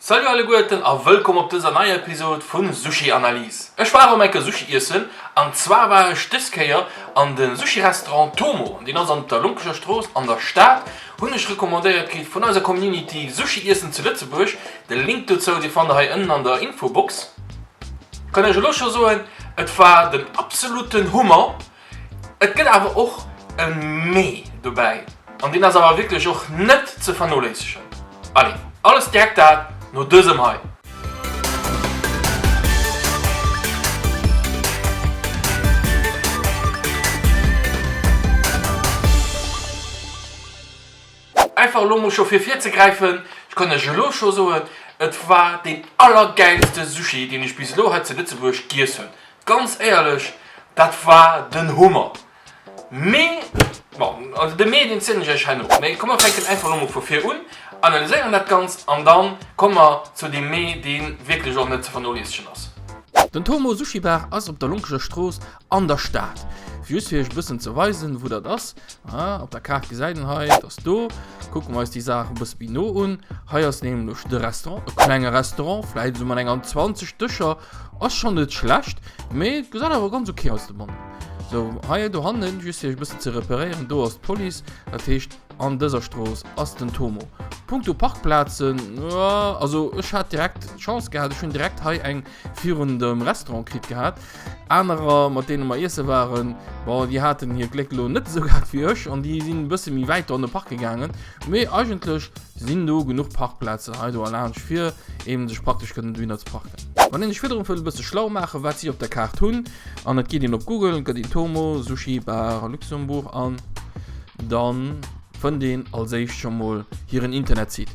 Salut alleguerten a wëllkomm op dëser neier Episode vun Sushi Analyse. Ech war erëm eng Kéier Sushi iessen an zwar war ech dës Kéier an de Sushi Restaurant Tomo an deen ass an der Lonkecher Strooss an der Stad. Hunn ech recommandéiert kritt vun eiser Community Sushi iessen zu Lëtzebuerg. De Link dozou dee fannt der hei ënnen an der Infobox. Kann iech elo scho soen, et war den absoluten Hummer. Et gëtt awer och e Mee dobäi an deen ass awer wierklech och net ze vernoléissegen. Allez, alles direkt dat no dësem hei. Einfach elo mol scho fir virzegräifen, ech kann iech elo scho soen, et war deen allergäilste Sushi deen ech bis elo hei zu Lëtzebuerg giess hunn. Ganz éierlech, dat war den Hummer. Mee, bon, also de Mee deen zielen ech iech herno. Mee komm mer fänken einfach elo mol vu vir un, analyséieren dat Ganzt an dann komme mer zu deem Mee dee wierklech och net ze vernoliessegen ass. Den Tomo Sushi Bar ass op der Lonkecher Strooss an der Stad. Just fir iech e bëssen ze weisen, wou dat ass. Ah, op der Kaart gesäit een hei, et ass do. Kucke mer eis déi Saach e bësse méi no un. Hei ass nämlech de Restaurant, e klenge Restaurant, vläit esou mat enger 20 Dëscher. Ass schonn net schlecht, mee et gesäit awer ganz ok aus domannen. Sou, hei dohannen, just fir iech e bëssen ze reperéieren, do ass d'Police. Dat heescht, an dëser Strooss ass den Tomo. Punkto Parkplazen, jo, also ech hat direkt d'Chance gehat, ech hunn direkt hei eng virun dem Restaurant kritt gehat. Anerer, mat deene mer iesse waren, bon, déi haten hiert Gléck elo net esou gehat wéi ech an déi sinn e bësse méi wäit do an de Park gegaangen. Mee eigentlech sinn do genuch Parkplazen hei do erlaanscht, fir eben sech praktesch kënnen dohinner ze parken. Wann een sech virdrun wëll e bësse schlau maachen, wat si op der Kaart hunn, an et geet een op Google, gëtt een Tomo Sushi Bar Luxembourg an, dann fënnt een als éischt scho mol hiren Internetsite.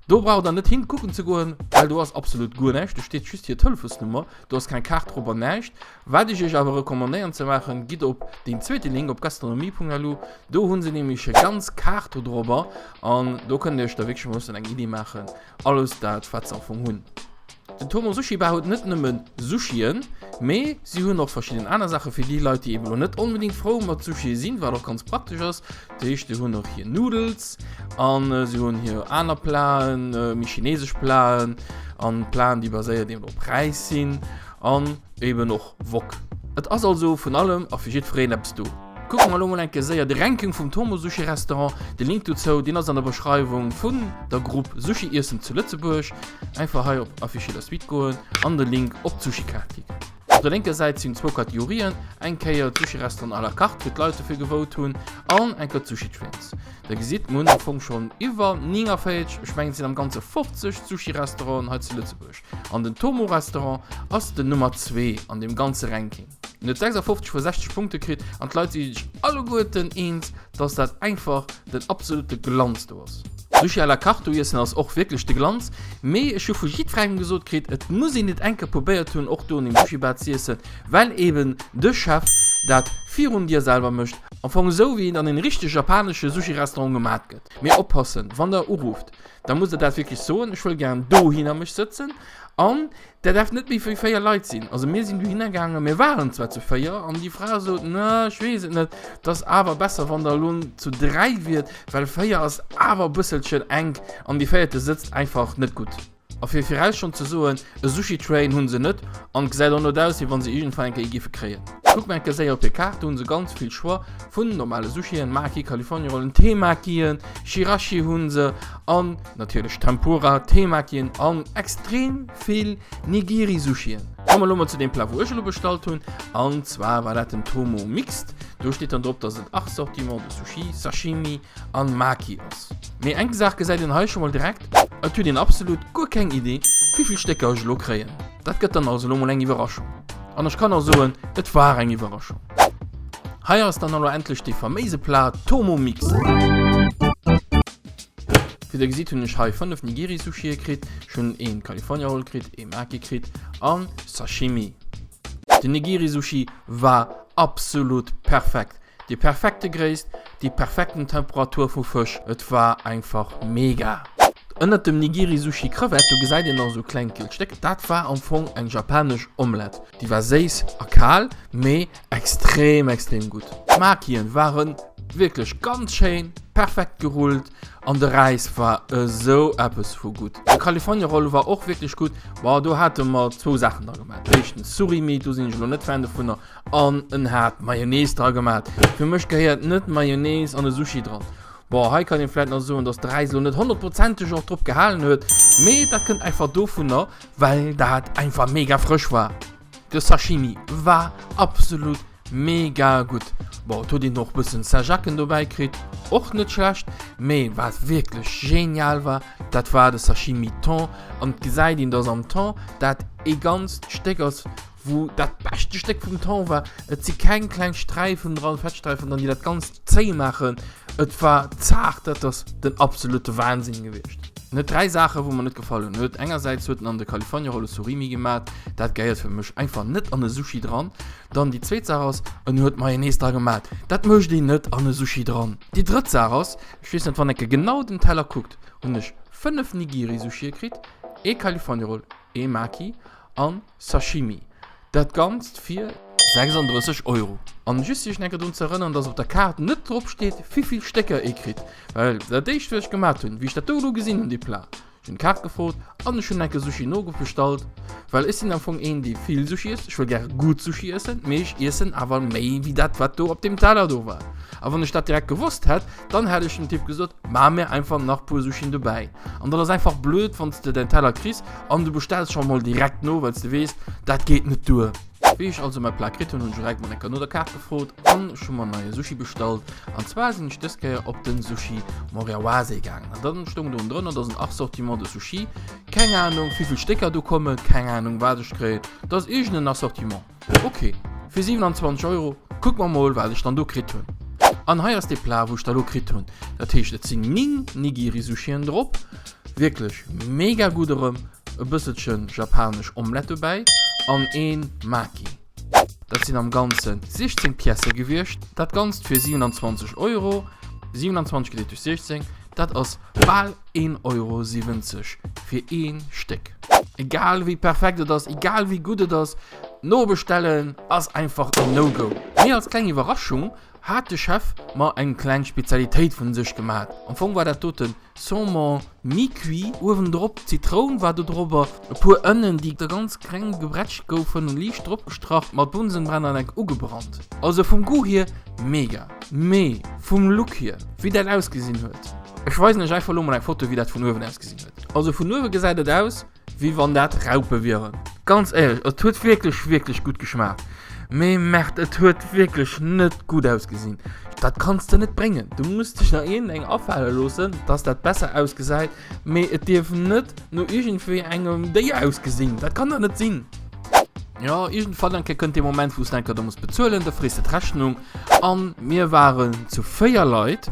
Do braucht der net hin kucken ze goen, well do ass absolut guer näischt. Do steet just hir Telefonsnummer, do ass keng Kaart drop an näischt. Wat ech iech awer recommandéieren ze maachen, gitt op deen zweete Link op gastronomie.lu, do hu se nämlech hir ganz Kaart do drobber an do kënnt dir iech da wierklech emol e bëssen eng Iddi maachen, alles dat wat se am Fong hunn. Den Tomo Sushi Bar huet net nëmmen Sushien, mee si hunn och verschidden aner Saachen fir déi Leit, déi eben elo net onbedéngt frou mat Sushie sinn, wat och ganz praktesch ass. Dat heescht, si hunn och hir Noodles an si hunn hir aner Platen, méi chinesesch Platen an Platen, déi baséiert eben op Räis sinn an eben och Wok. Et ass also vun allem a fir jiddwereen eppes do. Kucke mer elo mol eng Kéier séier de Ranking vum Tomo Sushi Restaurant. De Link dozou, deen ass an der Beschreiwung vun der Grupp Sushi iessen zu Lëtzebuerg. Einfach hei op Afficher la suite goen an de Link op d'Sushi-Kaart klicken. Op der lénker Säit sinn zwou Kategorien, eng Kéier d'Sushi-Restaurant à la carte, wou d'Leit dofir gevote hunn, an eng Kéier d'Sushi-Trains. Der gesitt, mir hunn am Fong schonn iwwer 49, ech mengen et sinn am Ganze 50 Sushi-Restauranten hei zu Lëtzebuerg. An den Tomo Restaurant ass den Nummer 2 an deem ganze Ranking. En huet 56 vu 60 Punkte kritt an d'Leit si sech alleguerten eens, dass dat einfach den absolute Glanz do ass. Sushi à la carte do iessen ass och wierklech de Glanz, mee ech hu vu jiddwerengem gesot kritt, et muss een et eng Kéier probéiert hunn och do an deem Sushi Bar z'iessen, well eben de Chef dat virun dir selwer mécht, am Fong esou wéi et an een richtege japanesche Sushi Restaurant gemat gëtt. Mee oppassen, wann der urufft, da musst der dat wierklech soen, ech wëll gären dohinner mech sëtzen an Dat däerf net méi wéi 4 Leit sinn. Also mir sinn dohinner gaangen, mir waren zwar zu 4, an déi Fra sot, na, ech weess et net, et ass awer besser, wann der elo zu 3 wiert, well 4 ass awer e bësselchen enk an déi véierte sëtzt einfach net gutt. A fir viraus schonn ze soen, e Sushi-Train hu se net an et gesäit och net aus, wéi wa se iergendwann eng Kéier ee géife kréien. Kuckt mer eng Kéier séier op hir Kaart, do hu se ganz vill Choix vun normale Sushien, Maki, California-Rollen, Temakien, Chirashi hu se an natierlech Tempura, Temakien an extrem vill Nigiri-Sushien. Komme mer elo mol zu deem Plat wou ech elo bestallt hunn an zwar war dat den Tomo Mixed. Do steet dann drop dass et Assortiment de Sushi, Sashimi an Maki ass. Mee eng Saach gesäit een hei scho mol direkt, et huet een absolut guer keng Idee wéivill Stécker ech elo kréien. Dat gëtt dann also elo mol eng Iwwerraschung. An ech kann och soen, et war eng Iwwerraschung. Hei ass dann elo endlech dee faméise Plat Tomo Mixed. Wéi der gesitt hunn ech hei 5 Nigiri Sushie kritt, ech hunn een California Roll kritt, ee Maki kritt an Sashimi. Den Nigiri Sushi war absolut perfekt, déi perfekte Gréisst, déi perfekten Temperatur vu Fësch, et war einfach mega. Ënnert dem Nigiri Sushi Crevette, do gesäit een nach esou klengt gielt Stéck, dat war am Fong eng japanesch Omelette, déi war séiss a kal, mee extrem extrem gutt. D'Makien waren wierklech ganz schéin. perfekt gerullt an de Räis war esou eppes vu gutt. De California Roll war och wierklech gutt. Bon, do hate mer zwou Saachen dra gemaat. Éischtens Surimi, do sinn ech elo net Fan dovunner, an en hat Mayonnaise dra gemaat. Fir mech gehéiert net Mayonnaise an e Sushi dran. Bon, hei kann een vläit nach soen, dass de Räis elo net honnertprozenteg och drop gehalen huet, mee dat kënnt einfach dovunner, well dat einfach mega frësch war. De Sashimi war absolut mega gutt. Bon, et huet een och bëssen Saint-Jacques dobäi kritt, och net schlecht, mee wat wierklech genial war, dat war de Sashimi Thon an et gesäit een, dass am Thon dat ee ganzt Stéck ass, wou dat beschte Stéck vum Thon war. Et si keng kleng Sträifen dran, Fettsträifen dran, déi dat Ganzt zéi maachen. Et war zaart, dat ass den absolute Wahnsinn gewiescht. En huet 3 Saachen, wou mer net gefall hunn. En huet engersäits huet en an de California Roll e Surimi gemat, dat gehéiert fir mech einfach net an e Sushi dran. Dann déi zweet Saach ass, en huet Mayonnaise dra gemat, dat mécht een net an e Sushi dran. Déi drëtt Saach ass, ech weess net, wann enke genau den Teller kuckt, hunn ech 5 Nigiri-Sushie kritt, ee California Roll, ee Maki an Sashimi. Dat Ganzt fir 36 Euro. An just iech enke drun ze erënneren, dass op der Kaart net drop steet, wivill Stécker ee kritt. Well dat éischt wat ech gemat hunn, wéi ech dat do elo gesinn hunn, déi Plat, ech hunn d'Kaart gefrot an ech hunn enke Sushi nogebestallt, well ech sinn am Fong een dee vill Sushi ësst. Ech wëll gäre gutt Sushi ëssen, mee ech iessen awer méi wéi dat wat do op deem Teller do war. A wann ech dat direkt gewosst hätt, dann hätt ech dem Typ gesot, Maach mir einfach nach puer Sushien dobäi. An dat ass einfach blöd, wann s de däin Teller kriss an du bestells scho mol direkt no, well s de weess, dat geet net duer. Wéi ech also mäi Plat kritt hunn, hunn ech direkt mol eng Kéier no der Kaart gefrot an ech hu mer en neie Sushi bestallt. An zwar sinn ech dës Kéier op den Sushi Moriawase gaangen. An dann stoung do drënner, dat ass en Assortiment de Sushi. Keng Ahnung, wéivill Stécker do kommen, keng Ahnung, wat ech kréien. Dat ass iergend en Assortiment. Ok, fir 27 Euro, kucke mer mol wat ech dann do kritt hunn. An hei ass dee Plat wou ech da lo kritt hunn. Dat heescht et sinn 9 Nigiri-Sushien drop, wierklech mega gutt erëm, e bësselchen japanesch Omelette dobäi an een Maki. Dat sinn am Ganzen 16 Piècë gewiescht, dat Ganzt fir 27 Euro. 27 gedeelt duerch 16, dat ass bal 1,70 Euro fir ee Stéck. Egal wéi perfekt et ass, egal wéi gutt et ass, nobestellen ass einfach en No-Go. Mee als kleng Iwwerraschung hat de Chef mer eng kleng Spezialitéit vun sech gemat. Am Fong war dat doten Saumon mi-cuit, uewendrop d'Zitroun war do drobber, e puer Ënnen déi da ganz kleng gebrätscht goufen, liicht drop gestrach, mat Bunsenbrenner enk ugebrannt. Also vum Goût hier mega, mee vum Look hier, wéi dat ausgesinn huet. Ech weisen iech einfach lo mol eng Foto wéi dat vun uewen ausgesinn huet. Also vun uewe gesäit et aus wéi wann dat Raupe wieren. Ganz éierlech, et huet wierklech wierklech gutt geschmaacht, mee merde et huet wierklech net gutt ausgesinn. Dat kanns de net bréngen. Du muss dech nach iergendeng afale loossen, dass dat besser ausgesäit, mee et dierf net no iergendwéi engem Déier ausgesinn. Dat kann dach net sinn. Jo, iergendwann eng Kéier kënnt dee Moment wou s de eng Kéier do muss bezuelen, da frees de d'Rechnung. An mir waren zu 4 Leit.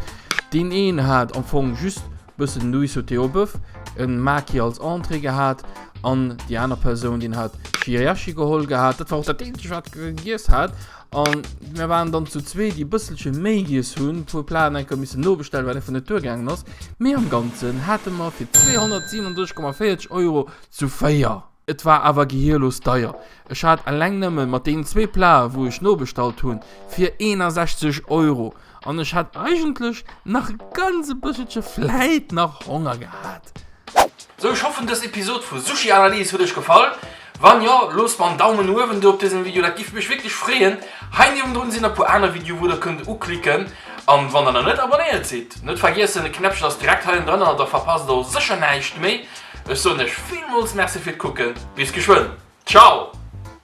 Deen een hat am Fong just bëssen Nouilles sautées au boeuf, en Maki als Entrée gehat an déi aner Persoun deen hat Chirashi geholl gehat. Dat war och dat eenzegt wat gegiess hat. An mir waren dann zu zwee déi bësselche méi giess hunn, puer Platen enker missen nobestellen, well einfach net duergaangen ass. Mee am Ganzen hate mer fir 237,40 Euro zu 4. Et war awer gehirlos deier. Ech hat eleng nëmmen mat deenen zwee Platen wou ech nobestallt hunn fir 61 Euro an ech hat eigentlech nach e ganz e bësselche vläit nach Honger gehat. Sou ech hoffen dës Episode vu Sushi Analyse huet iech gefall. Wann jo, loosst mer en Daumen no uewen do op dësem Video, dat giff mech wierklech freeën. Hei niewendrun sinn nach puer aner Videoe wou der kënnt uklicken an wann der nach net abonnéiert sidd, net vergiessen de Knäppchen ass direkt hei ënnendrënner, da verpasst der och sécher näischt méi. Ech soen iech villmools Merci fir d'Kucken, bis geschwënn, ciao!